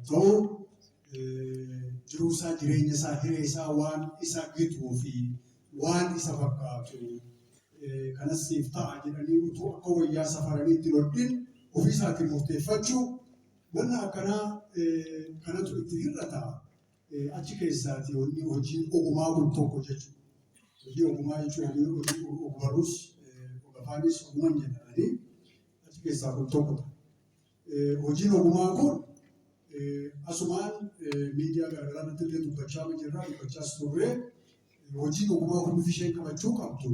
ta'u, jiruu isaa, jireenya isaa, hiree isaa, waan isa gituu fi waan isa fakkaatu kanas siif ta'a jedhanii utuu akka wayyaa safaranii itti hodhin ofii isaatiin murteeffachuu, wanna akkanaa kanatu itti hir'ata. Achi keessaati wanni hojii ogumaa kun tokko jechuudha. Hojii ogumaa jechuun hojii ogbarruus ogafaanis oguman jedhamanii achi keessaa kun tokkodha. Hojiin ogumaa kun asumaan miidiyaa garaagaraa irratti illee dubbachaa jirra, dubbachaas turre. Hojiin ogumaa kun bifi isheen qabachuu qabdu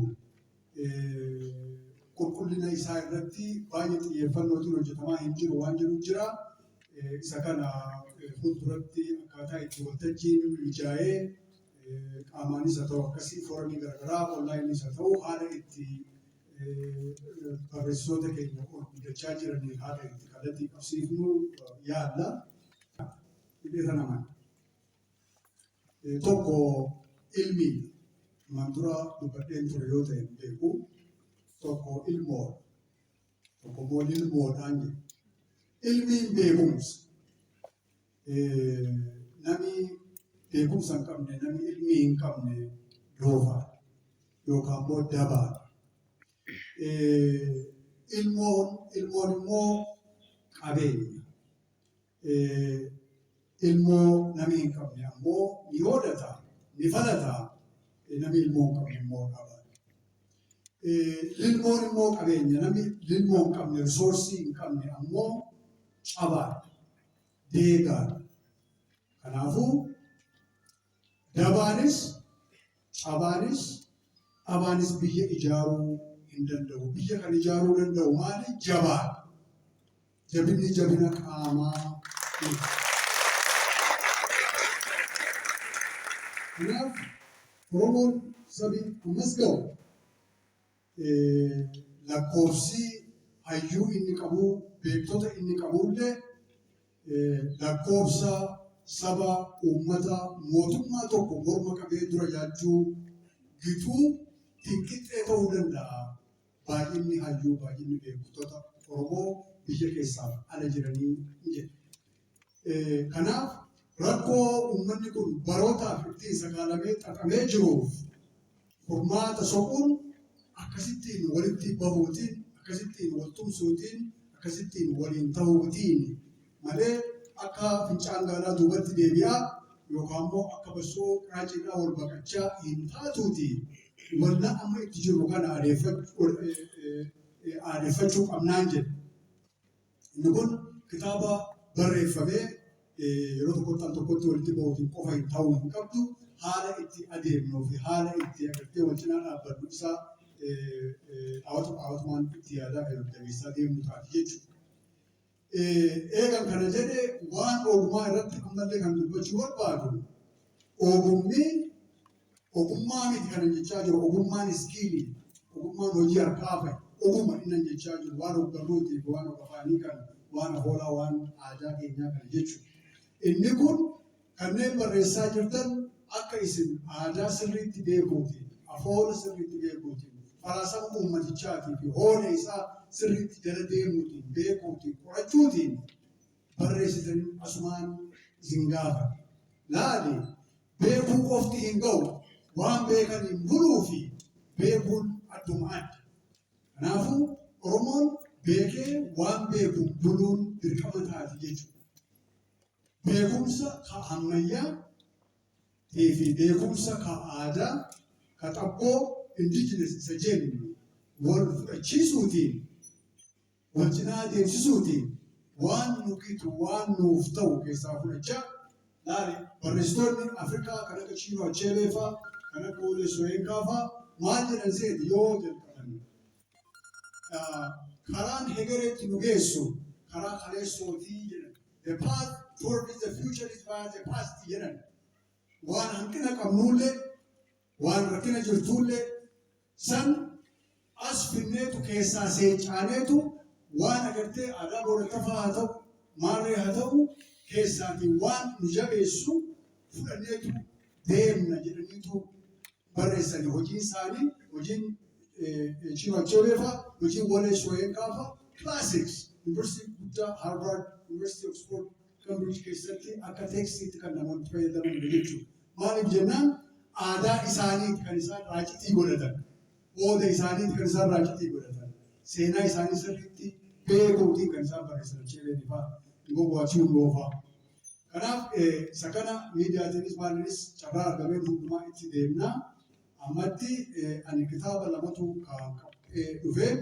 qulqullina isaa irratti baay'ee xiyyeeffannootiin hojjetamaa hin jiru waan jedhu jira. Isa kana fuulduratti akkaataa itti waltajjiin mijaa'ee, qaamaanis haa ta'u akkasii foorumii garaagaraa, onlaayiniis haa ta'u, haala itti barreessitoota keenya ol guddachaa jiraniin haala itti kallattii qabsiifnu yaalla. Hidheeta namaan. Tokko ilmi man dura dubbadheen ture yoo ta'e hin beeku. Tokko ilmoodha. Tokko immoo lilmoodhaan jedhu. Ilmiin beekumsa. Nami beekumsa hin qabne, nami ilmii hin qabne doofaadha yookaan immoo dabaadha. Ilmoon immoo qabeenya. Ilmoo nami hin qabne ammoo ni hoodata, ni falata, nami ilmoo hin qabne immoo dhaba. Lilmoon immoo qabeenya, nami lilmoo hin qabne, resource hin qabne ammoo cabaadha, deegaadha. Kanaafuu dabaanis, cabaanis, dhabaanis biyya ijaaruu hin danda'u. Biyya kan ijaaruu danda'u maali? Jabaadha. Jabinni jabina qaamaa miti. Kanaaf Oromoon sabi ammas ga'u lakkoofsi hayyuu inni qabu, beektota inni qabullee lakkoofsa saba, uummata, mootummaa tokko morma qabee dura yaachuu gituu tinqixxee ta'uu danda'a. Baay'inni hayyuu, baay'inni beektota Oromoo biyya keessaaf ala jiranii hin jedhe. Kanaaf rakkoo uummanni kun barootaaf ittiin sakaalamee xaxamee jiruuf furmaata soquun akkasittiin walitti bahuutiin, akkasittiin wal tumsuutiin, akkasittiin waliin tahuutiin malee akka fincaan gaalaa duubatti deebi'aa yookaan immoo akka bassoo qiraaciidhaa wal baqachaa hin taatuuti, wanna amma itti jirru kana aadeffachuu qabnaan jedhe. Inni kun kitaaba barreeffamee yeroo tokkotti al tokkotti walitti bahuutiin qofa hin ta'uu hin qabdu. Haala itti adeemnuu fi haala itti agartee wal cinaa dhaabbannu isa dhaawatu dhaawatumaan itti yaadaa fi dabeessaa deemnu taati jechuudha. Eegan kana jedhe, waan ogummaa irratti ammallee kan dubbachuu barbaadu, ogummi ogummaa miti kanan jechaa jiru. Ogummaan skill, ogummaan hojii harkaa fa'i. Ogumma innan jechaa jiru waan ogbarruutii fi waan ogafaanii kan waan afoolaa, waan aadaa keenyaa kana jechuudha. Inni kun kanneen barreessaa jirtan akka isin aadaa sirriitti beekuutiin, afoola sirriitti beekuutiin, falaasama uummatichaatii fi hooda isaa sirriitti jala deemuutiin, beekuutiin, qorachuutiin barreessitanii asumaan isin gaafadha. Laali, beekuu qofti hin ga'u, waan beekaniin buluu fi beekuun adduma adda. Kanaafuu Oromoon beekee waan beekuun buluun dirqama taati jechuudha. Beekumsa ka ammayyaa fi beekumsa ka aadaa, ka xabboo, indigenous isa jennu wal fudhachiisuutiin, wal cinaa adeemsisuutiin, waan nu qitu, waan nuuf ta'u keessaa fudhachaa. Laali, barreessitoonni Afrikaa kan akka Chinua Achebe faa, kan akka Wole Soyinka faa maal jedhan seeti yoo jalqaban? "Karaan hegereetti nu geessu karaa kaleessootii" jedhan. "The path towards the future is via the past" jedhan. Waan hanqina qabnullee, waan rakkina jirtullee san as finneetu, keessaa seeccaaneetu, waan agartee aadaa boodatti haa ta'u, maarree haa ta'u, keessaatiin waan nu jabeessu fudhanneetu deemna jedhaniitu barreessani. Hojiin isaanii, hojiin Chinua Achebe faa, hojiin Wole Soyinka faa, classics, yuunivarsiitii guddaa Harvard University, Oxford. Cambridge keessatti akka textiitti kan namoonni fayyadaman jechuudha. Maaliif jennaan, aadaa isaaniiti kan isaan raacitii godhatan. Booda isaaniiti kan isaan raacitii godhatan. Seenaa isaanii sirriitti beekuutiin kan isaan barreessan, Acheebeen fa'aa, Ngogo Achiundoo fa'aa. Kanaaf isa kana miidiyaatiinis maaliinis carraa argameen hundumaa itti deemna. Ammatti ani kitaaba lamatu qabee dhufee,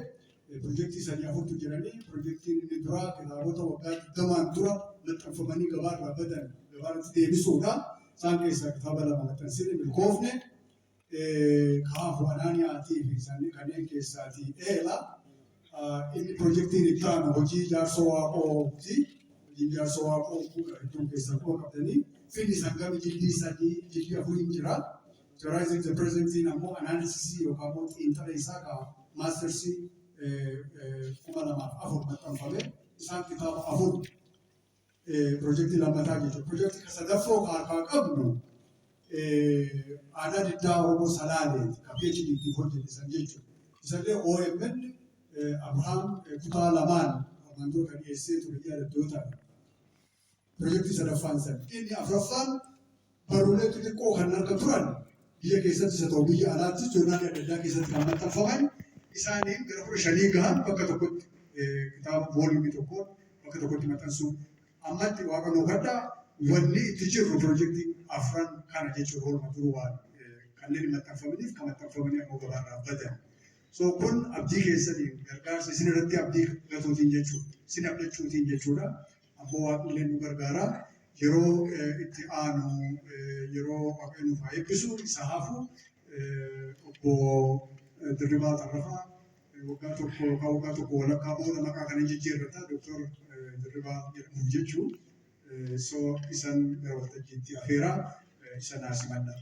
pirojektii sadii afurtu jiranii. Pirojektiin inni duraa kitaabota waggaa 20n dura maxxanfamanii gabaarraa badan gabaarratti deebisuudha. Isaan keessaa kitaaba lama maxxansine milkoofne. Kaafu Anaaniyaatii fi isaanii kanneen keessaatii eela. Inni pirojektiin itti aanu hojii Jaarsoo Waaqooti. Hojiin Jaarsoo Waaqoo hedduun keessaa quba qabdanii. Finni sangami jildii sadii, jildii afuriin jira. Theorizing the Presentiin ammoo analysisii yookaan immoo xiinxala isaa ka mastersii 2004 maxxanfame. Isaan kitaaba afur pirojektii lammataa jechuudha. Pirojektii ka sadaffoo ka harkaa qabnu aadaa diddaa Oromoo Salaaleeti, ka PhD ittiin hojjete san jechuudha. Isallee OMN Abrahaam kutaa lamaan armaan dura kan dhiyeessee ture yaadattootaan. Pirojektii sadaffaan san. Inni afuraffaan barruulee xixiqqoo kan harka turan, biyya keessatti isa ta'u biyya alaattis joornaalii adda addaa keessatti kan maxxanfaman, isaaniin gara 15 gahan bakka tokkotti kitaaba volume tokkoon bakka tokkotti maxxansuu. Ammatti Waaqa nuu kadhaa, wanni itti jirru pirojektii afran kana jechuudha, walumaa duruu waan kanneen hin maxxanfamaniif kan maxxanfamanii ammoo gabaarraa badan. So kun abdii keessaniin, gargaarsa isin irratti abdii gatuutiin jechuudha. Isin abdachuutiin jechuudha. Ammoo Waaqni nu gargaara. Yeroo itti aanu, yeroo Waaqayyo nuuf haa eebbisu, isa hafu obbo Dirribaa Tarrafaa waggaa tokko yookaan waggaa tokko walakkaa booda maqaa kana jijjiirrata, Dooktor Dirribaa jedhamuuf jechuu. So isan gara waltajjiitti afeeraa, isa naa simadha.